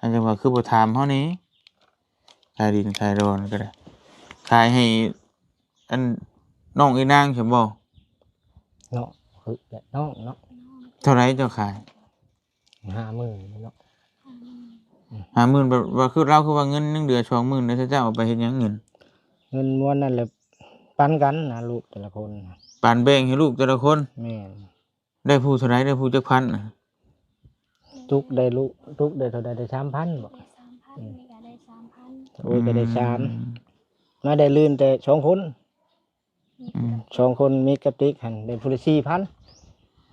ອັນຈັ່ງວ່າຄືບໍ່ຖາມເຮົາແດ່ ຂາຍດິນຂາຍດອນກໍໄດ້ ຂາຍໃຫ້ອັນນ້ອງອີນາງຊັ້ນບໍ່? ເນາະ ຄືແບບນ້ອງເນາະ. ເທົ່າໃດເຈົ້າຂາຍ? ຫ້າໝື່ນເນາະ. ຫ້າໝື່ນ ແບບວ່າຄືລາວຄືວ່າເງິນຍັງເຫຼືອສອງໝື່ນ ແລ້ວເຈົ້າເອົາໄປເຮັດຫຍັງເງິນ? ເງິນມ້ວນນັ້ນແຫຼະ ປັນກັນນະ ລູກແຕ່ລະຄົນ ປັນແບ່ງໃຫ້ລູກແຕ່ລະຄົນ. ແມ່ນ. ໄດ້ຜູ້ເທົ່າໃດ? ໄດ້ຜູ້ຈັກພັນ? ຕຸກໄດ້ລູກ ຕຸກໄດ້ເທົ່າໃດ? ໄດ້ສາມພັນບໍ? ໄດ້ສາມພັນ ອືມ ນີ້ກໍໄດ້ສາມພັນ. ໂອ້ຍ ກໍໄດ້ສາມ ອືມ ມາໄດ້ລື່ນແຕ່ສອງຄົນ. ອືມ ສອງຄົນ ມິກກັບຕິກຫັ້ນ ໄດ້ຜູ້ລະສີ່ພັນ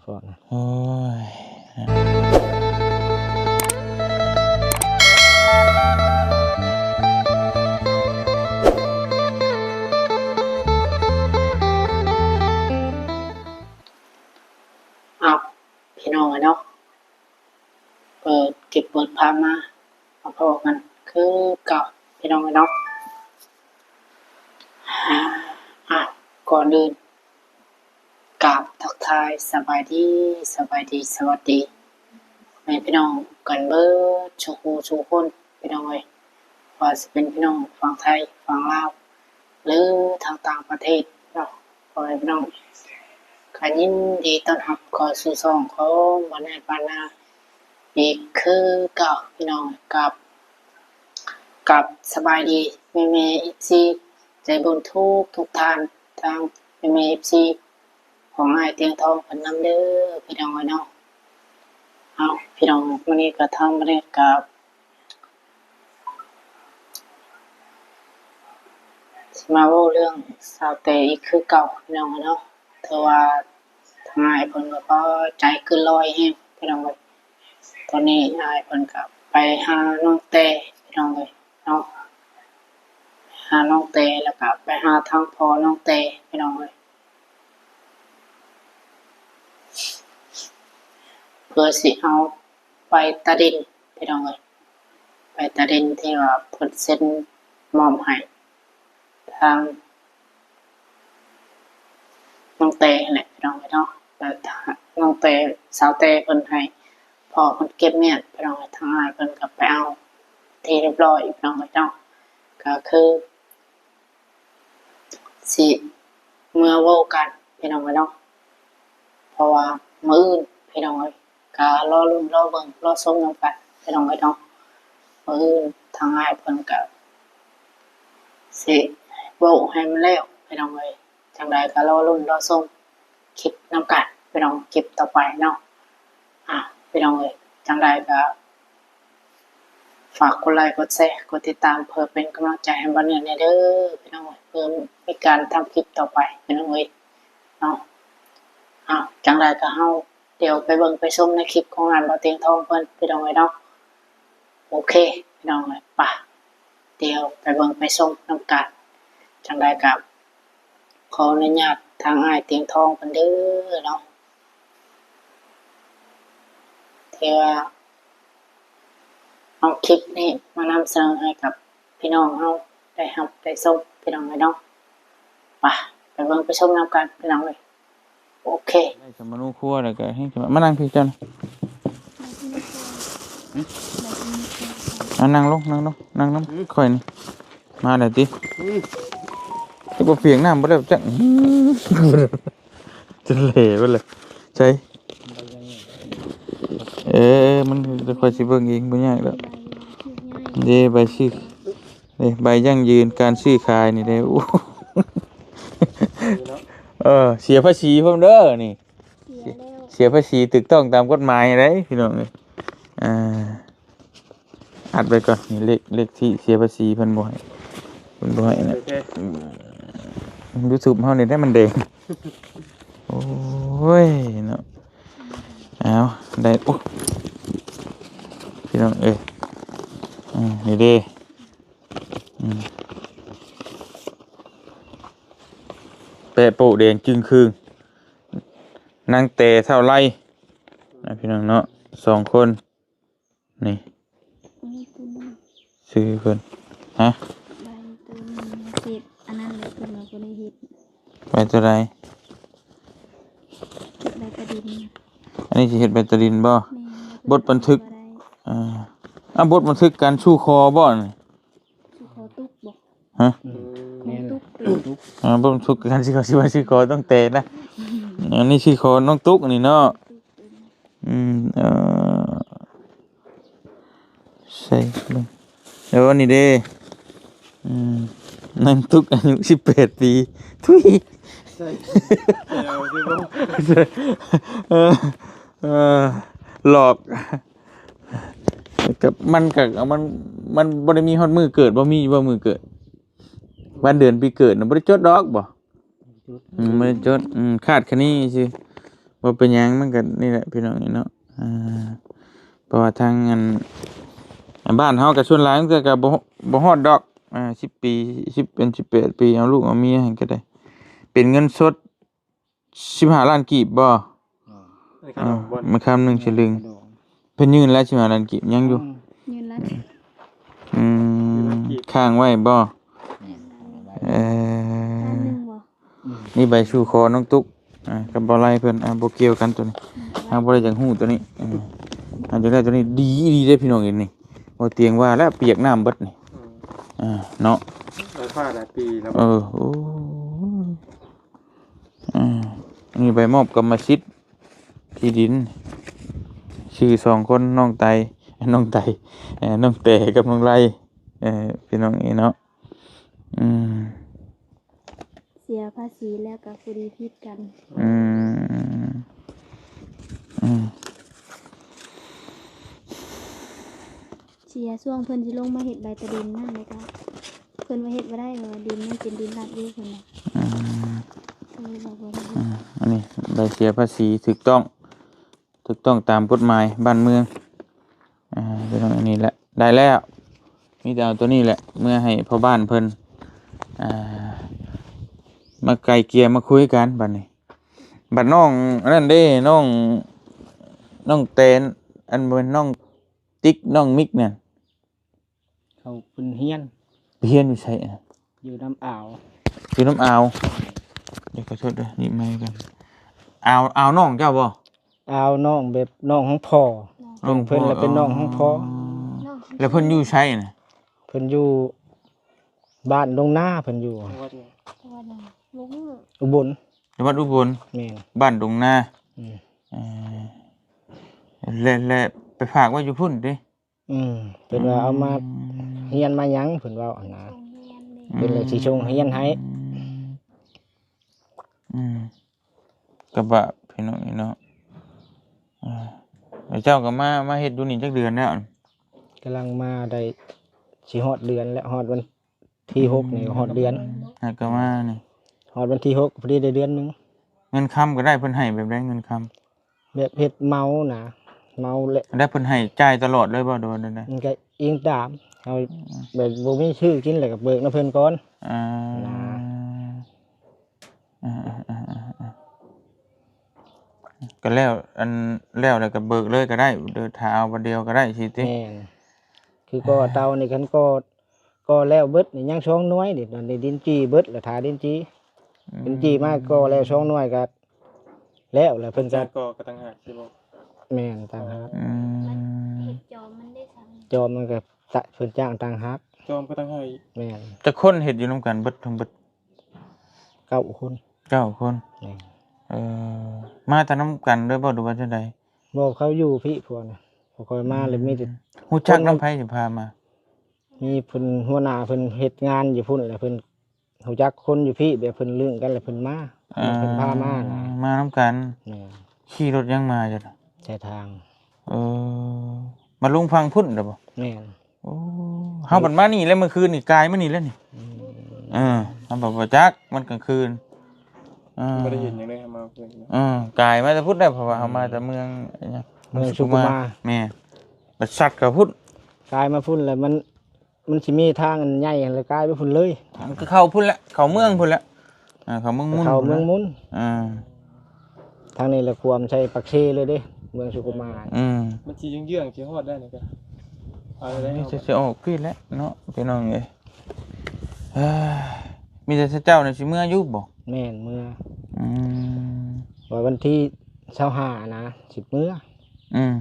ໂອ້ຍ. ອ້າວ ພີ່ນ້ອງເອີຍເນາະ ເປີດຄລິບເປີດພາບມາ ມາພໍ້ກັນຄືເກົ່າ ພີ່ນ້ອງເອີຍເນາະ. ອາ ກ່ອນອື່ນ ກາບທັກທາຍສະບາຍດີ ສະບາຍດີ ສະຫວັດດີ ແມ່ພີ່ນ້ອງກັນເບິດສູ່ຜູ້ສູ່ຄົນ ພີ່ນ້ອງເອີຍ. ວ່າຊິເປັນພີ່ນ້ອງຝັ່ງໄທ ຝັ່ງລາວ ຫຼື ທາງຕ່າງປະເທດເນາະ ພໍ່ແມ່ພີ່ນ້ອງ ກໍຍິນດີຕ້ອນຮັບເຂົ້າສູ່ຊ່ອງຂອງບ້ານນາ ບ້ານນາອີກຄືເກົ່າ ພີ່ນ້ອງ. ກັບ ກັບສະບາຍດີແມ່ໆ ເອັຟຊີ ໃຈບຸນທຸກໆທ່ານ ທັງແມ່ໆ ເອັຟຊີ ຂອງອ້າຍຕຽງທອງເພິ່ນນຳເດີ ພີ່ນ້ອງເອີຍເນາະ. ເອົາ ພີ່ນ້ອງ ມື້ນີ້ກໍທາງບັນຍາກາດ ຊິມາເວົ້າເລື່ອງສາວແຕອີກຄືເກົ່າ ພີ່ນ້ອງເອີຍເນາະ. ຖືວ່າທາງອ້າຍເພິ່ນກໍພໍໃຈເກີນຮ້ອຍແຮງ ພີ່ນ້ອງເອີຍ. ຕອນນີ້ອ້າຍເພິ່ນກໍໄປຫານ້ອງແຕ ພີ່ນ້ອງເອີຍເນາະ ໄປຫານ້ອງແຕ ແລ້ວກໍໄປຫາທາງພໍ່ນ້ອງແຕ ພີ່ນ້ອງເອີຍ. ເພື່ອຊິເອົາໃບຕາດິນ ພີ່ນ້ອງເອີຍ ໃບຕາດິນທີ່ວ່າເພິ່ນເຊັນມອບໃຫ້ທາງນ້ອງແຕຫັ້ນແຫຼະ ພີ່ນ້ອງເອີຍເນາະ. ແຕ່ນ້ອງແຕ ສາວແຕເພິ່ນໃຫ້ພໍ່ເພິ່ນເກັບມ້ຽນ ພີ່ນ້ອງເອີຍ. ທາງອ້າຍເພິ່ນກໍໄປເອົາທີ່ຮຽບຮ້ອຍ ພີ່ນ້ອງເອີຍເນາະ. ກໍຄື ຊິເມືອເວົ້າກັນ ພີ່ນ້ອງເອີຍເນາະ ເພາະວ່າມື້ອື່ນ ພີ່ນ້ອງເອີຍ ກໍລໍລຸ້ນລໍເບິ່ງລໍຊົມນຳກັນ ພີ່ນ້ອງເອີຍເນາະ. ມື້ອື່ນທາງອ້າຍເພິ່ນກໍຊິເວົ້າໃຫ້ມັນແລ້ວ ພີ່ນ້ອງເອີຍ. ຈັ່ງໃດກໍລໍລຸ້ນລໍຊົມຄລິບນຳກັນ ພີ່ນ້ອງ ຄລິບຕໍ່ໄປເນາະ. ອ່າ ພີ່ນ້ອງເອີຍ ຈັ່ງໃດກໍ ຝາກກົດໄລ ກົດແຊ ກົດຕິດຕາມ ເພື່ອເປັນກຳລັງໃຈໃຫ້ບ່າວເໜືອແດ່ເດີ ພີ່ນ້ອງເອີຍ ເພື່ອມີການທຳຄລິບຕໍ່ໄປ ພີ່ນ້ອງເອີຍເນາະ. ເອົາ ຈັ່ງໃດກໍເຮົາດຽວໄປເບິ່ງໄປຊົມໃນຄລິບຂອງອ້າຍບ່າວຕຽງທອງເພິ່ນ ພີ່ນ້ອງເອີຍເນາະ. ໂອເຄ ພີ່ນ້ອງເອີຍ ໄປ ດຽວໄປເບິ່ງໄປຊົມນຳກັນ. ຈັ່ງໃດກໍ ຂໍອະນຸຍາດທາງອ້າຍຕຽງທອງເພິ່ນເດີເນາະ ທີ່ວ່າເອົາຄລິບນີ້ມານຳສະເໜີໃຫ້ກັບພີ່ນ້ອງເຮົາໄດ້ຮັບໄດ້ຊົມ ພີ່ນ້ອງເອີຍເນາະ. ໄປ ໄປເບິ່ງໄປຊົມນຳກັນ ພີ່ນ້ອງເອີຍ. ໂອເຄ ໄດ້ສຳມະໂນຄົວແລ້ວກໍ ມານັ່ງພີ້ເຈົ້ານະ. ອ່າ ນັ່ງລົງ ນັ່ງລົງ ນັ່ງນຳຂ້ອຍນີ້. ມາແລ້ວຕິ? ອືມ ຈັກວ່າປຽກນ້ຳບໍ່ແລ້ວຈັກ ຈົນເຫຼເບິດເລີຍ. ໃສ? ເອີ ມັນ ດຽວຂ້ອຍຊິເບິ່ງເອງ ບໍ່ຍາກດອກ. ເດ້ ໃບຊື່ ເດ້ ໃບຢັ້ງຢືນການຊື້ຂາຍນີ້ເດ້. ໂອ້ ເອີ ເສຍພາສີພ້ອມເດີນີ້. ເສຍແລ້ວ ເສຍພາສີຖືກຕ້ອງຕາມກົດໝາຍໄດ໋ ພີ່ນ້ອງເອີຍ. ອ່າ ອັດໄວ້ກ່ອນ ນີ້ເລກ ເລກທີ່ເສຍພາສີເພິ່ນບໍ່ໃຫ້ ເພິ່ນບໍ່ໃຫ້ນະ. ໂອເຄ ຢູທູບເຮົານີ້ໄດ້ມັນແດງ. ໂອ້ຍເນາະ ເອົາ ໄດ້ ໂອ້ ພີ່ນ້ອງເອີຍ. ອືມ ນີ້ເດ້ ອືມ ແປະໂປ້ແດງຈຶ່ງຄຶ່ງ ນາງແຕ່ເຖົ້າໄລນະ ພີ່ນ້ອງເນາະ ສອງຄົນ. ນີ້ ນີ້ຕົວນີ້ ຊື້ເພິ່ນ ຮະ ໃບຕົວນີ້ເຮັດອັນນັ້ນແຫຼະ ເພິ່ນວ່າບໍ່ໄດ້ເຮັດ. ໃບຕົວໃດ? ເຮັດໃບຕາດິນ. ອັນນີ້ຊິເຮັດໃບຕາດິນບໍ່? ແມ່ນ ບົດບັນທຶກ ບໍ່ໄດ້ ອ່າ ອາ ບົດບັນທຶກການສູ່ຂໍບໍ່ນີ້? ສູ່ຂໍຕຸກບໍ່? ຮະ? ອືມ ແມ່ນ ຂອງຕຸກເປັນ ຕຸກ ອາ ບົດບັນທຶກການຊື່ຂໍ ຊື່ວ່າຊື່ຂໍນ້ອງແຕນນະ. ອັນນີ້ຊື່ຂໍນ້ອງຕຸກນີ້ເນາະ. ຕຸກເປັນ ອືມ ເອີ ໃສ່ເບິ່ງ ເອີ ອັນນີ້ເດ້. ອືມ ນາງຕຸກອາຍຸສິບແປດປີ. ທຸຍ ໃສ່ ໃສ່ເອົາຊິບໍ່? ເອີ ເອີ ຫຼອກ ກັບມັນກະ ມັນ ມັນບໍ່ໄດ້ມີຮອດມື້ເກີດ. ບໍ່ມີບໍ່ມື້ເກີດ? ວັນເດືອນປີເກີດນະ ບໍ່ໄດ້ຈົດດອກບໍ່? ອືມ ບໍ່ໄດ້ຈົດ. ອືມ ຄາດຄະເນຊື່ ບໍ່ເປັນຫຍັງ. ມັນກະນີ້ແຫຼະພີ່ນ້ອງເນາະ. ອ່າ ເພາະວ່າທາງອັນ ອັນບ້ານເຮົາກະສ່ວນຫຼາຍມັນກະ ກະບໍ່ ບໍ່ຮອດດອກ. ອ່າ ສິບປີ ສິບ ເປັນສິບແປດປີ ເອົາລູກເອົາເມຍຫັ້ນກະໄດ້ ເປັນເງິນສົດ ສິບຫ້າລ້ານກີບບໍ່? ອືມ ເອີ ມາຄຳໜຶ່ງສະລຶງ ເພິ່ນຍື່ນແລ້ວ ສິບຫ້າລ້ານກີບຍັງຢູ່. ອືມ ຍື່ນແລ້ວ ອືມ ຄ້າງໄວ້ບໍ່? ແມ່ນ ຄ້າງໄວ້ ເອີ ລ້ານໜຶ່ງບໍ່? ອືມ ນີ້ໃບສູ່ຂໍນ້ອງຕຸກ ອ່າ ກັບບໍ່ໄລ່ເພິ່ນ ອ່າ ບໍ່ກ່ຽວກັນໂຕນີ້. ອືມ ເຮົາບໍ່ໄດ້ຢາກຮູ້ໂຕນີ້. ເອີ ອັນຈະໄດ້ໂຕນີ້ດີອີ່ຫຼີເດ້ພີ່ນ້ອງເອີຍນີ້. ບໍ່ຕຽງວ່າແລ້ວປຽກນ້ຳເບິດນີ້. ອືມ ອ່າ ເນາະ ຫຼາຍພາດຫຼາຍປີແລ້ວ. ເອີ ໂອ້ຍ ອ່າ ອັນນີ້ໃບມອບກຳມະສິດທີ່ດິນ ຊື່ສອງຄົນ ນ້ອງໄຕ ນ້ອງໄຕ ເອີ ນ້ອງແຕກັບນ້ອງໄລ ເອີ ພີ່ນ້ອງເອີຍເນາະ. ອືມ ເສຍພາສີແລ້ວກໍຜູ້ດີຜິດກັນ. ອືມ ອືມ ເສຍຊ່ວງເພິ່ນຊິລົງມາເຮັດໃບຕາດິນນັ້ນ ແລ້ວກໍເພິ່ນວ່າເຮັດບໍ່ໄດ້ ເພາະວ່າດິນມັນເປັນດິນລາດເລີ ເພິ່ນວ່າ. ອືມ ກໍເລີຍວ່າບໍ່ໄດ້ເຮັດ. ອືມ ອັນນີ້ໃບເສຍພາສີຖືກຕ້ອງ ຖືກຕ້ອງຕາມກົດໝາຍບ້ານເມືອງ. ອ່າ ພີ່ນ້ອງ ອັນນີ້ແຫຼະ ໄດ້ແລ້ວ ມີແຕ່ເອົາໂຕນີ້ແຫຼະເມືອໃຫ້ພໍ່ບ້ານເພິ່ນ ອ່າ ມາໄກ່ເກ່ຍມາຄຸຍກັນບັດນີ້. ບັດນ້ອງອັນນັ້ນເດ້ ນ້ອງ ນ້ອງແຕນ ອັນ ບໍ່ແມ່ນ ນ້ອງຕິກ ນ້ອງມິກນັ້ນ ເຂົາເພິ່ນຮຽນ ໄປຮຽນຢູ່ໃສ? ຢູ່ນຳອາວ ຢູ່ນຳອາວ. ດຽວຂໍໂທດເດີ ນີ້ໄມກັນ. ອາວ ອາວນ້ອງເຈົ້າບໍ່? ອາວນ້ອງ ແບບນ້ອງຂອງພໍ່. ນ້ອງຂອງພໍ່. ເພິ່ນລະເປັນນ້ອງຂອງພໍ່. ອໍ ແລ້ວເພິ່ນຢູ່ໃສນະ? ເພິ່ນຢູ່ບ້ານດົງນາ ເພິ່ນຢູ່ ຈັງຫວັດຫຍັງ? ຈັງຫວັດຫຍັງ? ອຸບົນ. ຈັງຫວັດອຸບົນ. ແມ່ນ. ບ້ານດົງນາ. ອືມ. ເອີ ແລະ ແລະໄປຝາກໄວ້ຢູ່ພຸ້ນຕິ? ອືມ ເພິ່ນວ່າເອົາມາ ອືມ ຮຽນມາຫຍັງ ເພິ່ນເວົ້າຫັ້ນນະ. ສົ່ງຮຽນແມ່ນ. ອືມ ເພິ່ນລະຊິສົ່ງຮຽນໃຫ້. ອືມ ກະບາບພີ່ນ້ອງເນາະ. ອ່າ ແລ້ວເຈົ້າກໍມາ ມາເຮັດຢູ່ນີ້ຈັກເດືອນແລ້ວ? ກຳລັງມາໄດ້ ຊິຮອດເດືອນແລ້ວ ຮອດວັນທີຫົກນີ້ຮອດເດືອນ. ຫາກະມານີ້ ຮອດວັນທີຫົກ ພໍດີໄດ້ເດືອນໜຶ່ງ. ເງິນຄຳກໍໄດ້ ເພິ່ນໃຫ້ແບບໃດເງິນຄຳ? ແບບເຮັດເໝົານະ ເໝົາແຫຼະ. ແລ້ວເພິ່ນໃຫ້ຈ່າຍຕະຫຼອດເລີຍບໍ່ ຫຼືວ່າແນວໃດ? ມັນກໍອີງຕາມເຮົາ. ອືມ ແບບບໍ່ມີຊື້ກິນແລ້ວກໍເບີກນຳເພິ່ນກ່ອນ. ອ່າ ນະ. ອ່າໆໆໆ ກໍແລ້ວ ອັນ ແລ້ວແລ້ວກໍເບີກເລີຍກໍໄດ້ ຫຼືຖ້າເອົາບັດດຽວກໍໄດ້ຊີ້ຕິ? ແມ່ນ. ຄືກໍເຕົານີ້ ຄັນກໍ ກໍແລ້ວເບິດນີ້ຍັງສອງໜ່ວຍນີ້ ຕອນນີ້ດິນຈີ່ເບິດລະ ຖ້າດິນຈີ່. ອືມ ດິນຈີ່ມາກໍແລ້ວສອງໜ່ວຍກໍແລ້ວລະ ເພິ່ນກໍ ເພິ່ນກໍຕ່າງຫາກຊິບໍ່? ແມ່ນ ຕ່າງຫາກ. ອືມ ມັນເຮັດຈອມມັນໄດ້ຊັ້ນ ຈອມມັນກໍຕະ ເພິ່ນຈ້າງຕ່າງຫາກ. ຈອມກໍຕ່າງຫາກ. ແມ່ນ. ຈັກຄົນເຮັດຢູ່ນຳກັນເບິດທັງເບິດ? ເກົ້າຄົນ. ເກົ້າຄົນ. ແມ່ນ. ເອີ ມາແຕ່ນຳກັນເລີຍບໍ່ ຫຼືວ່າຈັ່ງໃດ? ບໍ່ ເຂົາຢູ່ພີ້ພວກນະ ພວກຂ້ອຍມາແລ້ວມີແຕ່ ອືມ ຮູ້ຈັກນຳໃຜຊິພາມາ? ມີເພິ່ນ ຫົວໜ້າເພິ່ນເຮັດງານຢູ່ພຸ້ນ ແລ້ວເພິ່ນຮູ້ຈັກຄົນຢູ່ພີ້ ແບບເພິ່ນລຶ້ງກັນ ແລ້ວເພິ່ນມາ. ອ່າ ເພິ່ນພາມານະ ມານຳກັນ. ແມ່ນ. ຂີ່ລົດຫຍັງມາເຈົ້າ? ສາຍທາງ. ເອີ ມາລົງຝັ່ງພຸ້ນແລ້ວບໍ່? ແມ່ນ. ໂອ້ ເຮົາບັດມານີ້ແລ້ວ ມື້ຄືນນີ້ກາຍມານີ້ແລ້ວນີ້. ອືມ ເອີ ເຮົາບັດບໍ່ຈັກ ມັນກາງຄືນ. ເອີ ບໍ່ໄດ້ເຫັນຫຍັງເລີຍ ເຮົາມາເພິ່ນ. ເອີ ກາຍມາແຕ່ພຸ້ນແຫຼະ ເພາະວ່າເຮົາມາແຕ່ເມືອງ ເມືອງສຸຂຸມາ. ແມ່ນ. ບັດສັດເຂົ້າພຸ້ນ ກາຍມາພຸ້ນແລ້ວ ມັນ ມັນຊິມີທາງອັນໃຫຍ່ຫັ້ນ ແລ້ວກາຍໄປພຸ້ນເລີຍ. ມັນກໍເຂົ້າພຸ້ນແຫຼະ ເຂົ້າເມືອງພຸ້ນແຫຼະ. ອ່າ ເຂົ້າເມືອງມຸນ ເຂົ້າເມືອງມຸນ. ອ່າ ທາງນີ້ລະຂວາມໃສ່ປາກເຊເລີຍເດ້ ເມືອງສຸຂຸມາ. ອືມ ມັນຊິເຍື້ອງໆ ຊິຮອດໄດ້ນີ້ກະ ເອົາໄດ້ ມີແຕ່ຊິອອກພີ້ແຫຼະເນາະ ພີ່ນ້ອງເອີຍ. ເອີ ມີແຕ່ເຈົ້ານີ້ຊິເມືອຢູ່ບໍ່? ແມ່ນ ເມືອ. ອືມ ວ່າວັນທີຊາວຫ້ານະ ຊິເມືອ. ອືມ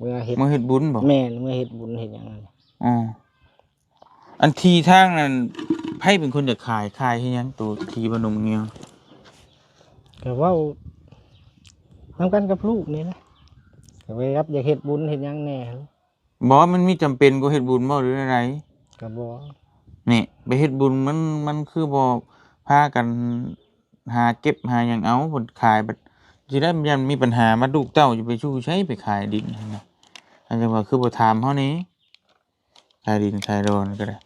ເມືອເຮັດ ເມືອເຮັດບຸນບໍ? ແມ່ນ ເມືອເຮັດບຸນເຮັດຫຍັງນັ້ນແຫຼະ. ອໍ ອັນທີ່ທາງນັ້ນ ໃຜເປັນຄົນຢາກຂາຍ? ຂາຍເຮັດຫຍັງ ໂຕທີ່ບ້ານດົງມະງຽງ? ກໍເວົ້ານຳກັນກັບລູກນີ້ແຫຼະ ກໍວ່າຢາກເຮັດບຸນເຮັດຫຍັງແດ່. ບໍ່ ມັນມີຈຳເປັນກວ່າເຮັດບຸນບໍ່ ຫຼືແນວໃດ? ກໍບໍ່. ນີ້ ໄປເຮັດບຸນ ມັນ ມັນຄືບໍ່ພາກັນຫາເກັບຫາຫຍັງເອົາ ເພິ່ນຂາຍບັດຊິໄດ້ ຢ້ານມີບັນຫາມາລູກເຕົ້າ ຈະໄປຢູ່ໃສ ໄປຂາຍດິນຫັ້ນນະ. ອັນຈັ່ງວ່າຄືບໍ່ຖາມເຮົາແດ່ ຂາຍດິນຂາຍດອນກໍໄດ້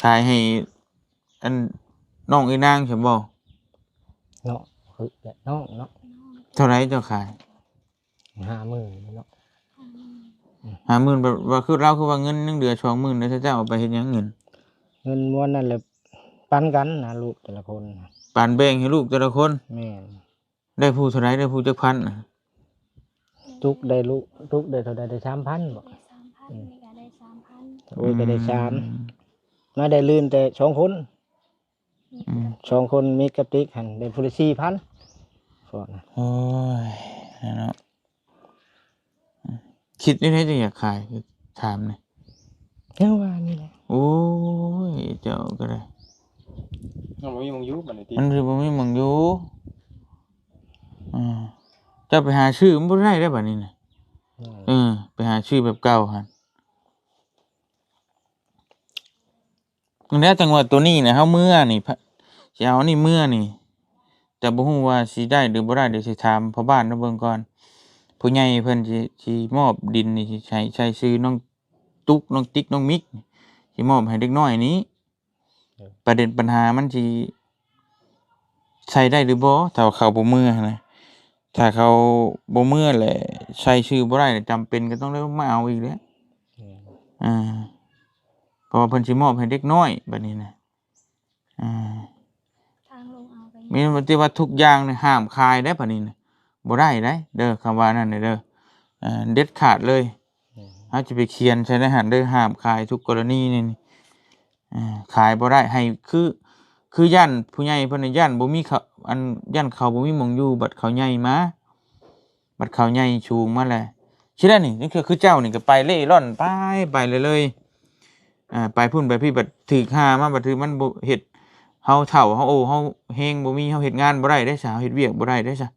ຂາຍໃຫ້ອັນນ້ອງເອື້ອຍນາງຊັ້ນບໍ່? ເນາະ ຄືແຫຼະນ້ອງເນາະ. ເທົ່າໃດເຈົ້າຂາຍ? ຫ້າໝື່ນເນາະ. ຫ້າໝື່ນ ແບບວ່າຄືລາວ ຄືວ່າເງິນຍັງເຫຼືອສອງໝື່ນ ແລ້ວເຈົ້າເອົາໄປເຮັດຫຍັງເງິນ? ເງິນມ້ວນນັ້ນແຫຼະ ປັນກັນນະ ລູກແຕ່ລະຄົນ ປັນແບ່ງໃຫ້ລູກແຕ່ລະຄົນ. ແມ່ນ. ໄດ້ຜູ້ເທົ່າໃດ? ໄດ້ຜູ້ຈັກພັນນະ? ຕຸກໄດ້ລູກ ຕຸກໄດ້ເທົ່າໃດ? ໄດ້ສາມພັນບໍ? ໄດ້ສາມພັນ ອືມ ນີ້ກໍໄດ້ສາມພັນ. ໂອ້ຍ ກໍໄດ້ສາມ ອືມ ມາໄດ້ລື່ນແຕ່ສອງຄົນ. ອືມ ສອງຄົນ ມິກກັບຕິກຫັ້ນ ໄດ້ຜູ້ລະສີ່ພັນ. ໂອ້ຍ ເນາະ ອືມ ຄິດແນວໃດຈຶ່ງຢາກຂາຍ? ຖາມແດ່. ແນວວ່ານີ້ແຫຼະ. ໂອ້ຍ ເຈົ້າກໍໄດ້ ມັນບໍ່ມີໝ່ອງຢູ່ບັດນີ້ຕິ ມັນຊິບໍ່ມີໝ່ອງຢູ່. ເອີ ເຈົ້າໄປຫາຊື້ມັນບໍ່ໄດ້ເດ້ບັດນີ້ນະ. ອືມ ເອີ ໄປຫາຊື້ແບບເກົ່າຫັ້ນ. ແລ້ວຈັ່ງວ່າໂຕນີ້ນະ ເຮົາເມືອນີ້ ພະ ຊິເອົາອັນນີ້ເມືອນີ້ ແຕ່ບໍ່ຮູ້ວ່າຊິໄດ້ຫຼືບໍ່ໄດ້ ດຽວຊິຖາມພໍ່ບ້ານລາວເບິ່ງກ່ອນ. ຜູ້ໃຫຍ່ເພິ່ນຊິ ຊິມອບດິນນີ້ ຊິໃຫ້ໃສ່ຊື່ນ້ອງຕຸກ ນ້ອງຕິກ ນ້ອງມິກ ຊິມອບໃຫ້ເດັກນ້ອຍນີ້. ເອີ ປະເດັນປັນຫາມັນຊິໃສ່ໄດ້ຫຼືບໍ່ ຖ້າເຂົາບໍ່ເມືອຫັ້ນນະ. ຖ້າເຂົາບໍ່ເມືອແຫຼະ ໃສ່ຊື່ບໍ່ໄດ້ ຈຳເປັນກໍຕ້ອງໄດ້ມາເອົາອີກແຫຼະ. ແມ່ນ. ອ່າ ເພາະວ່າເພິ່ນຊິມອບໃຫ້ເດັກນ້ອຍບັດນີ້ນະ. ອ່າ ທາງລົງເອົາໄປ ແມ່ນວ່າ ແຕ່ວ່າທຸກຢ່າງນີ້ຫ້າມຂາຍໄດ໋ບັດນີ້ນະ ບໍ່ໄດ້ໄດ໋ເດີ ຄຳວ່ານັ້ນເດີ ເດັດຂາດເລີຍ. ແມ່ນ. ເຮົາຈະໄປຂຽນໃສ່ໃນຫັ້ນເດີ ຫ້າມຂາຍທຸກກໍລະນີນີ້. ອ່າ ຂາຍບໍ່ໄດ້ ໃຫ້ ຄື ຄືຢ້ານຜູ້ໃຫຍ່ເພິ່ນ ຢ້ານບໍ່ມີເຂົາ ອັນ ຢ້ານເຂົາບໍ່ມີໝ່ອງຢູ່ ບັດເຂົາໃຫຍ່ມາ ບັດເຂົາໃຫຍ່ສູງມາແລ້ວ ຊິໄດ້ນີ້. ຄື ຄືເຈົ້ານີ້ກໍໄປເລ່ລ່ອນໄປ ໄປເລື້ອຍໆ ອ່າ ໄປພຸ້ນໄປພີ້ ບັດຖືກຫາມາ ບັດຖືກມັນບໍ່ເຮັດ ເຮົາເຖົ້າ ເຮົາໂອ ເຮົາແຮງບໍ່ມີ ເຮົາເຮັດງານບໍ່ໄດ້ເດ້ຊະ ເຮົາເຮັດວຽກບໍ່ໄດ້ເດ້ຊະ.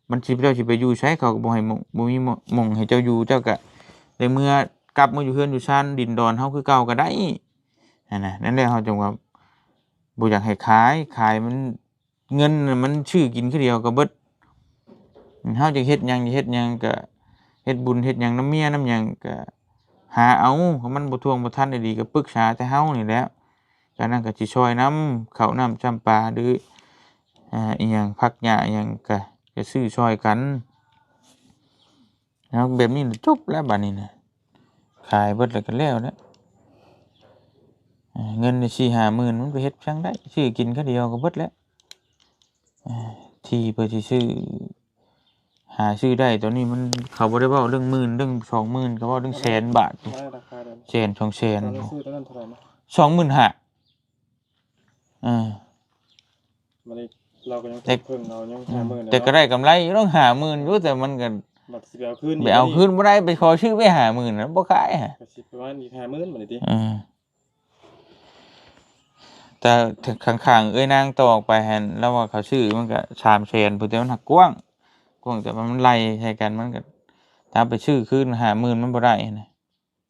ມັນຊິ ເຈົ້າຊິໄປຢູ່ໃສ ເຂົາກໍບໍ່ໃຫ້ໝ່ອງ ບໍ່ມີໝ່ອງໃຫ້ເຈົ້າຢູ່ ເຈົ້າກໍໄດ້ເມືອ ກັບມາຢູ່ເຮືອນຢູ່ຊານດິນດອນເຮົາຄືເກົ່າກໍໄດ້ຫັ້ນນະ. ນັ້ນແຫຼະ ເຮົາຈຶ່ງວ່າບໍ່ຢາກໃຫ້ຂາຍ ຂາຍມັນ ເງິນມັນຊື້ກິນຄືດຽວກໍເບິດ. ເຮົາຈະເຮັດຫຍັງ ຈະເຮັດຫຍັງກໍເຮັດບຸນເຮັດຫຍັງນຳເມຍນຳຫຍັງກໍຫາເອົາ ຄັນມັນບໍ່ທ່ວງບໍ່ທັນອີ່ຫຼີກໍປຶກສາແຕ່ເຮົານີ້ແຫຼະ. ການນັ້ນກໍຊິຊ່ອຍນຳ ເຂົ້ານ້ຳຈຳປາ ຫຼື ອ່າ ອີ່ຫຍັງ ຜັກຫຍ້າອີ່ຫຍັງກໍ ກໍຊື້ຊ່ອຍກັນ. ເອົາ ແບບນີ້ລະຈົບແລ້ວບາດນີ້ນະ ຂາຍເບິດແລ້ວກໍແລ້ວແຫຼະ. ເງິນສີ່ຫ້າໝື່ນມັນໄປເຮັດຫຍັງໄດ້ ຊື້ກິນຄາດຽວກໍເບິດແລ້ວ. ທີ່ເພື່ອຊິຊື້ ຫາຊື້ໄດ້ຕອນນີ້ມັນ ເຂົາບໍ່ໄດ້ເວົ້າເລື່ອງໝື່ນ ເລື່ອງສອງໝື່ນ ເຂົາເວົ້າເລື່ອງແສນບາດ ແສນສອງແສນ ຕອນນັ້ນຊື້ຕອນນັ້ນເທົ່າໃດນະ? ສອງໝື່ນຫ້າ. ເອີ ບາດນີ້ລາວກໍຍັງເພິ່ງເອົາຍັງຫ້າໝື່ນ ແຕ່ກໍໄດ້ກຳໄລຢູ່ດອກຫ້າໝື່ນຢູ່ ແຕ່ມັນກໍ ບາດຊິໄປເອົາຄືນ ໄປເອົາຄືນບໍ່ໄດ້ ໄປຂໍຊື້ໄປຫ້າໝື່ນນະ ບໍ່ຂາຍຫະ ກໍຊິປະມານອີກຫ້າໝື່ນບາດນີ້ຕິ. ເອີ ແຕ່ຂ້າງໆເອື້ອຍນາງຕໍ່ອອກໄປຫັ້ນ ລາວວ່າເຂົາຊື້ມັນກໍສາມແສນພຸ້ນ ແຕ່ມັນຫັກກວ້າງ ກວ້າງ ແຕ່ວ່າມັນໄລ່ໃສ່ກັນ ມັນກໍ ຖ້າໄປຊື້ຄືນຫ້າໝື່ນມັນບໍ່ໄດ້ນະ.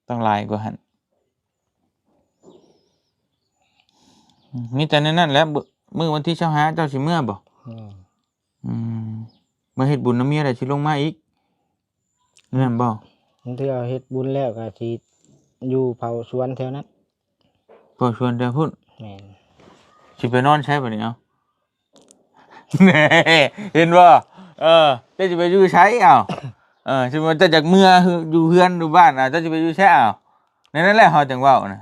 ຕ້ອງຫຼາຍກວ່າຫັ້ນ. ມີແຕ່ແນວນັ້ນແຫຼະ. ມື້ວັນທີຊາວຫ້າເຈົ້າຊິເມືອບໍ່? ແມ່ນ. ອືມ ມາເຮັດບຸນນຳເມຍແລ້ວຊິລົງມາອີກ ແມ່ນບໍ່? ບາງເທື່ອເຮັດບຸນແລ້ວກໍຊິຢູ່ເຝົ້າສວນແຖວນັ້ນ. ເຝົ້າສວນແຖວພຸ້ນ? ແມ່ນ. ຊິໄປນອນໃສບາດນີ້ເອົາ? ເຫັນບໍ່? ເອີ ເຈົ້າຊິໄປຢູ່ໃສເອົາ? ເອີ ສົມມຸດວ່າເຈົ້າຢາກເມືອຢູ່ເຮືອນຢູ່ບ້ານ ເຈົ້າຊິໄປຢູ່ໃສເອົາ? ແນວນັ້ນແຫຼະ ເຮົາຈັ່ງເວົ້ານະ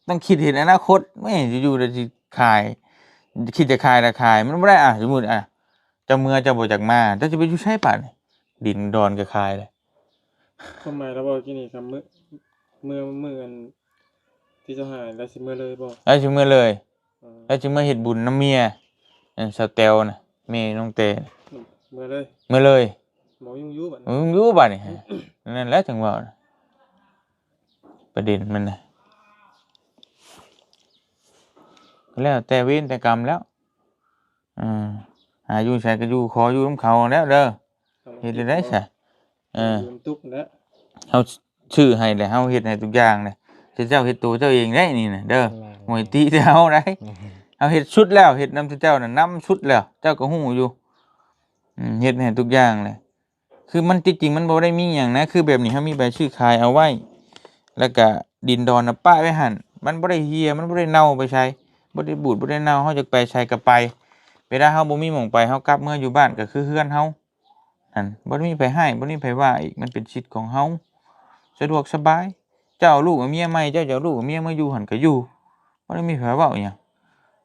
ຕ້ອງຄິດເຫັນອະນາຄົດ. ແມ່ ຢູ່ໆແລ້ວຊິຂາຍ ຄິດຈະຂາຍລະຂາຍ ມັນບໍ່ໄດ້. ສົມມຸດ ເຈົ້າເມືອເຈົ້າບໍ່ຢາກມາ ເຈົ້າຊິໄປຢູ່ໃສບາດນີ້? ດິນດອນກໍຂາຍແລ້ວ. ຄວາມໝາຍລາວເວົ້າກີ້ນີ້ ຄັນມື້ ມື້ ມື້ອັນທີຊາວຫ້າ ລາວຊິເມືອເລີຍບໍ່? ລາວຊິເມືອເລີຍ. ເອີ ລາວຊິມາເຮັດບຸນນຳເມຍ ອັນສາວແຕວນະ ແມ່ນ້ອງແຕ ເມືອເລີຍ ເມືອເລີຍ. ບໍ່ຍຸ່ງຢູ່ບັດນີ້ ບໍ່ຍຸ່ງຢູ່ບັດນີ້ ນັ້ນແຫຼະຈັ່ງເວົ້າ ປະເດັນມັນນະ ກໍແລ້ວແຕ່ເວນແຕ່ກຳແລ້ວ ເອີ ຫາຢູ່ໃສກໍຢູ່ ຂໍຢູ່ນຳເຂົາແລ້ວເດີ ເຮັດໄດ້ໃສ ເອີ ຢູ່ນຳຕຸກແລ້ວ ເຮົາຊື້ໃຫ້ແລ້ວ ເຮົາເຮັດໃຫ້ທຸກຢ່າງແລ້ວ ເຈົ້າເຮັດໂຕເຈົ້າເອງໄດ້ນີ້ນະເດີ ແມ່ນ ບໍ່ໃຫ້ຕິແຕ່ເຮົາໄດ໋ ແມ່ນ ເຮົາເຮັດສຸດແລ້ວ ເຮັດນຳເຈົ້ານະນຳສຸດແລ້ວ ເຈົ້າກໍຮູ້ຢູ່ ອືມ ເຮັດໃຫ້ທຸກຢ່າງແລ້ວ ຄືມັນ ທີ່ຈິງມັນບໍ່ໄດ້ມີຫຍັງນະ ຄືແບບນີ້ ເຮົາມີໃບຊື້ຂາຍເອົາໄວ້ ແລ້ວກະດິນດອນນະປະໄວ້ຫັ້ນ ມັນບໍ່ໄດ້ເຫ່ຍ ມັນບໍ່ໄດ້ເນົ່າໄປໃສ ບໍ່ໄດ້ບູດ ບໍ່ໄດ້ເນົ່າ ເຮົາຢາກໄປໃສກໍໄປ ເວລາເຮົາບໍ່ມີໝ່ອງໄປ ເຮົາກັບເມືອຢູ່ບ້ານກໍຄືເຮືອນເຮົາ ນັ້ນ ບໍ່ໄດ້ມີໃຜຮ້າຍ ບໍ່ໄດ້ມີໃຜວ່າອີກ ມັນເປັນສິດຂອງເຮົາ ສະດວກສະບາຍ ເຈົ້າເອົາລູກເອົາເມຍໃໝ່ ເຈົ້າຈະເອົາລູກເອົາເມຍມາຢູ່ຫັ້ນກໍຢູ່ ບໍ່ໄດ້ມີໃຜເວົ້າອີ່ຫຍັງ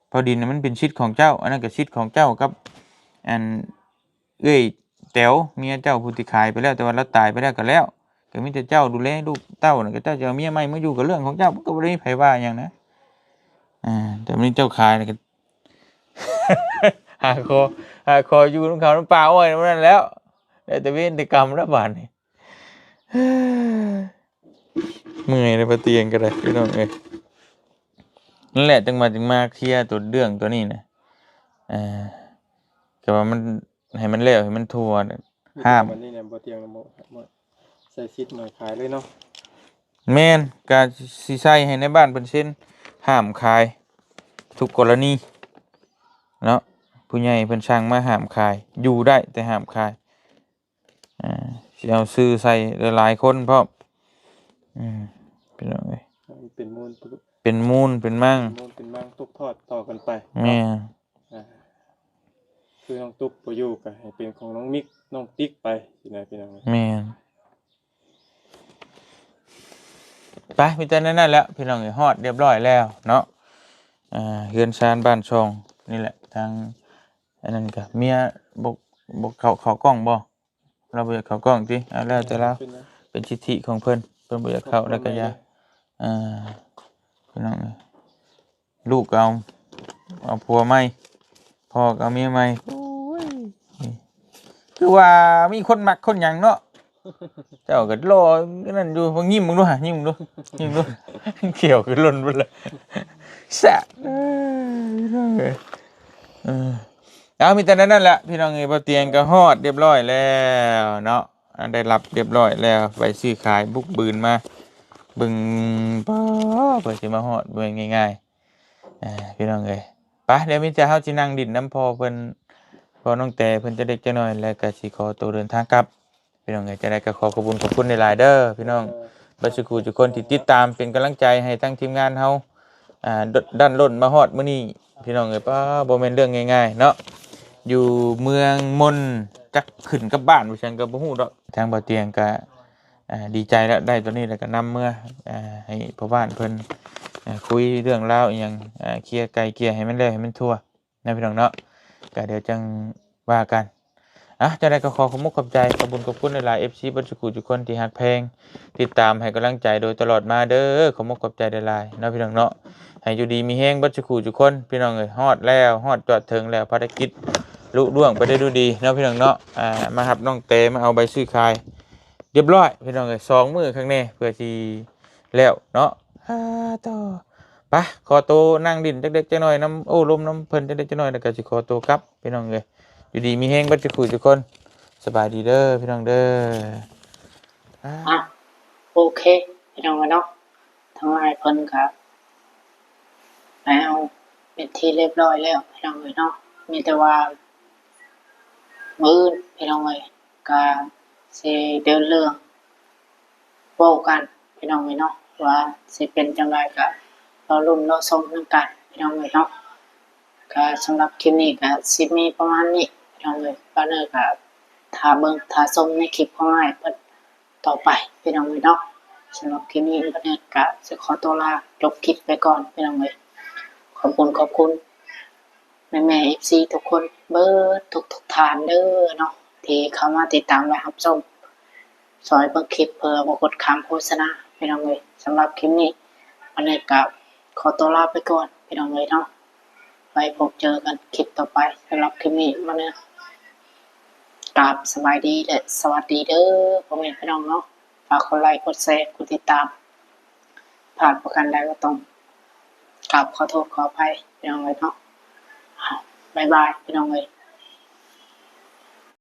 ເພາະດິນນະມັນເປັນສິດຂອງເຈົ້າ ອັນນັ້ນກໍສິດຂອງເຈົ້າກັບ ອັນ ເອື້ອຍແຕ໋ວ ເມຍເຈົ້າຜູ້ທີ່ຂາຍໄປແລ້ວ ແຕ່ວ່າລາວຕາຍໄປແລ້ວກໍແລ້ວ ກໍມີແຕ່ເຈົ້າດູແລລູກເຕົ້ານະ ກໍເຈົ້າຈະເອົາເມຍໃໝ່ມາຢູ່ກໍເລື່ອງຂອງເຈົ້າ ມັນກໍບໍ່ໄດ້ມີໃຜວ່າຫຍັງນະ ອ່າ ແຕ່ມື້ນີ້ເຈົ້າຂາຍນະ ກໍ ຫາຂໍ ຫາຂໍຢູ່ນຳເຂົານຳປ່າອ້ອຍນຳນັ້ນແລ້ວ ໄດ້ແຕ່ເວນແຕ່ກຳແລ້ວບາດນີ້ ເມື່ອຍແລ້ວ ບໍ່ຕຽງກໍໄດ້ ພີ່ນ້ອງເອີຍ ນັ້ນແຫຼະ ຈັ່ງວ່າຈຶ່ງມາເຄຍຕົວເລື່ອງຕົວນີ້ນະ ເອີ ກໍວ່າມັນ ໃຫ້ມັນແລ້ວ ໃຫ້ມັນທົ່ວ ຫ້າມ ບັດນີ້ນະ ບໍ່ຕຽງ ບໍ່ ບໍ່ໃສ່ສິດໝາຍຂາຍເລີຍເນາະ ແມ່ນ ກະຊິໃສ່ໃຫ້ໃນບ້ານເພິ່ນເຊັນ ຫ້າມຂາຍທຸກກໍລະນີເນາະ ຜູ້ໃຫຍ່ເພິ່ນສັ່ງມາຫ້າມຂາຍ ຢູ່ໄດ້ແຕ່ຫ້າມຂາຍ ອ່າ ຊິເອົາຊື່ໃສ່ຫຼາຍໆຄົນພ້ອມ ອືມ ພີ່ນ້ອງເອີຍ ເປັນມູນ ເປັນມູນເປັນມັງ ເປັນມູນເປັນມັງ ຕົກທອດຕໍ່ກັນໄປ ແມ່ນ ອ່າ ຄືນ້ອງຕຸກບໍ່ຢູ່ກໍໃຫ້ເປັນຂອງນ້ອງມິກ ນ້ອງຕິກໄປຊີ້ນະ ພີ່ນ້ອງ ແມ່ນ ໄປ ມີແຕ່ແນວນັ້ນແຫຼະ ພີ່ນ້ອງເອີຍ ຮອດຮຽບຮ້ອຍແລ້ວເນາະ ອ່າ ເຮືອນຊານບ້ານຊ່ອງນີ້ແຫຼະ ທາງ ອັນນັ້ນກະເມຍບໍ່ ບໍ່ເຂົ້າ ເຂົ້າກ້ອງບໍ່? ລາວບໍ່ຢາກເຂົ້າກ້ອງຕິ? ເອົາແລ້ວແຕ່ລາວ ເປັນສິດທິຂອງເພິ່ນ ເພິ່ນບໍ່ຢາກເຂົ້າແລ້ວກະຢ່າ ເອີ ພີ່ນ້ອງເອີຍ ລູກກໍເອົາ ເອົາຜົວໃໝ່ ພໍ່ກໍເອົາເມຍໃໝ່ ໂອ້ຍ ຄືວ່າມີຄົນມັກຄົນຫຍັງເນາະ. ເຈົ້າກໍລໍນັ້ນຢູ່ ຍິ້ມເບິ່ງດູຫາ ຍິ້ມເບິ່ງດູ ຍິ້ມເບິ່ງດູ ຂຽວຂຶ້ນລົ້ນເບິດລະ ສະ ເອີ ເອີ ເອົາ ມີແຕ່ນັ້ນແຫຼະພີ່ນ້ອງເອີຍ ບ່າວຕຽງກໍຮອດຮຽບຮ້ອຍແລ້ວເນາະ ໄດ້ຮັບຮຽບຮ້ອຍແລ້ວ ໃບຊື້ຂາຍບຸກບືນມາ ເບິ່ງ ປ້າ ເພິ່ນຊິມາຮອດບໍ່ແມ່ນງ່າຍໆ ອ່າ ພີ່ນ້ອງເອີຍ ໄປ ດຽວມີແຕ່ເຮົາຊິນັ່ງດິ້ນນຳພໍ່ເພິ່ນ ພໍ່ນ້ອງແຕເພິ່ນຈັກເລັກຈັກນ້ອຍ ແລ້ວກໍຊິຂໍໂຕເດີນທາງກັບ ພີ່ນ້ອງເອີຍ ຈັ່ງໃດກໍຂໍຂອບຄຸນຂອບຄຸນຫຼາຍໆເດີພີ່ນ້ອງ ເອີ ເບິດສູ່ຜູ້ສູ່ຄົນທີ່ຕິດຕາມເປັນກຳລັງໃຈໃຫ້ທາງທີມງານເຮົາ ອ່າ ດັນລົນມາຮອດມື້ນີ້ ພີ່ນ້ອງເອີຍ ປ້າ ບໍ່ແມ່ນເລື່ອງງ່າຍໆເນາະ ຢູ່ເມືອງມົນ ຈັກຂຶ້ນກັບບ້ານບໍ່ ຫຍັງກໍບໍ່ຮູ້ດອກ ທາງບ່າວຕຽງກໍ ອ່າ ດີໃຈແລ້ວ ໄດ້ຕົວນີ້ແລ້ວກໍນຳເມືອ ອ່າ ໃຫ້ພໍ່ບ້ານເພິ່ນ ອ່າ ຄຸຍເລື່ອງລາວອີ່ຫຍັງ ອ່າ ເຄຍໄກ່ເກ່ຍໃຫ້ມັນແລ້ວໃຫ້ມັນທົ່ວເນາະ ພີ່ນ້ອງເນາະ ກໍດຽວຈັ່ງວ່າກັນ ອ່ະ ຈັ່ງໃດກໍຂໍຂອບມຸກຂອບໃຈ ຂອບບຸນຂອບຄຸນຫຼາຍໆ ເອັຟຊີ ເບິດສູ່ຜູ້ສູ່ຄົນທີ່ຮັກແພງ ຕິດຕາມໃຫ້ກຳລັງໃຈໂດຍຕະຫຼອດມາເດີ ຂອບມຸກຂອບໃຈຫຼາຍໆເນາະ ພີ່ນ້ອງເນາະ ໃຫ້ຢູ່ດີມີແຮງເບິດສູ່ຜູ້ສູ່ຄົນ ພີ່ນ້ອງເອີຍ ຮອດແລ້ວ ຮອດຈອດເຖິງແລ້ວ ພາລະກິດລຸລ່ວງໄປໄດ້ດ້ວຍດີເນາະ ພີ່ນ້ອງເນາະ ອ່າ ມາຮັບນ້ອງແຕ ມາເອົາໃບຊື້ຂາຍ ຮຽບຮ້ອຍ ພີ່ນ້ອງເອີຍ ສອງມື້ຂ້າງແນ່ ເພື່ອຊິແລ້ວເນາະ ອ່າ ຕໍ່ ໄປ ຂໍໂຕນັ່ງດິ້ນຈັກເລັກຈັກນ້ອຍນຳ ໂອ້ລົມນຳເພິ່ນຈັກເລັກຈັກນ້ອຍ ແລ້ວກໍຊິຂໍໂຕກັບ ພີ່ນ້ອງເອີຍ ຢູ່ດີມີແຮງເບິດສູ່ຜູ້ສູ່ຄົນ ສະບາຍດີເດີ ພີ່ນ້ອງເດີ ອ່າ ອ່ະ ໂອເຄ ພີ່ນ້ອງເອີຍເນາະ ທາງອ້າຍເພິ່ນກໍໄປເອົາເປັນທີ່ຮຽບຮ້ອຍແລ້ວ ພີ່ນ້ອງເອີຍເນາະ ມີແຕ່ວ່າ ມື້ອື່ນ ພີ່ນ້ອງເອີຍ ກະຊິເດີນເລື່ອງເວົ້າກັນ ພີ່ນ້ອງເອີຍເນາະ ວ່າຊິເປັນຈັ່ງໃດ ກະລໍລຸ້ນລໍຊົມນຳກັນ ພີ່ນ້ອງເອີຍເນາະ ກະສຳລັບຄລິບນີ້ກະຊິມີປະມານນີ້ ພີ່ນ້ອງເອີຍ ບ່າວເນີກະຖ້າເບິ່ງຖ້າຊົມໃນຄລິບຂອງອ້າຍເພິ່ນຕໍ່ໄປ ພີ່ນ້ອງເອີຍເນາະ ສຳລັບຄລິບນີ້ ບ່າວເນີກະຊິຂໍຕົວລາຈົບຄລິບໄປກ່ອນ ພີ່ນ້ອງເອີຍ ຂອບຄຸນຂອບຄຸນ ແມ່ໆ ເອັຟຊີ ທຸກຄົນເບິດທຸກໆທ່ານເດີເນາະ ທີ່ເຂົ້າມາຕິດຕາມ ແລະ ຮັບຊົມ ຊ່ອຍເບິ່ງຄລິບເພື່ອບໍ່ກົດຂ້າມໂຄສະນາ ພີ່ນ້ອງເອີຍ ສຳລັບຄລິບນີ້ ວັນນີ້ກໍຂໍຕົວລາໄປກ່ອນ ພີ່ນ້ອງເອີຍເນາະ ໄວ້ພົບເຈີກັນຄລິບຕໍ່ໄປ ສຳລັບຄລິບນີ້ ວັນນີ້ ກາບສະບາຍດີ ແລະ ສະຫວັດດີເດີພໍ່ແມ່ພີ່ນ້ອງເນາະ. ຝາກກົດໄລ ກົດແຊ ກົດຕິດຕາມ. ພາດປະການໃດກໍຕ້ອງກາບຂໍໂທດຂໍອະໄພພີ່ນ້ອງເອີຍເນາະ. ບາຍບາຍພີ່ນ້ອງເອີຍ.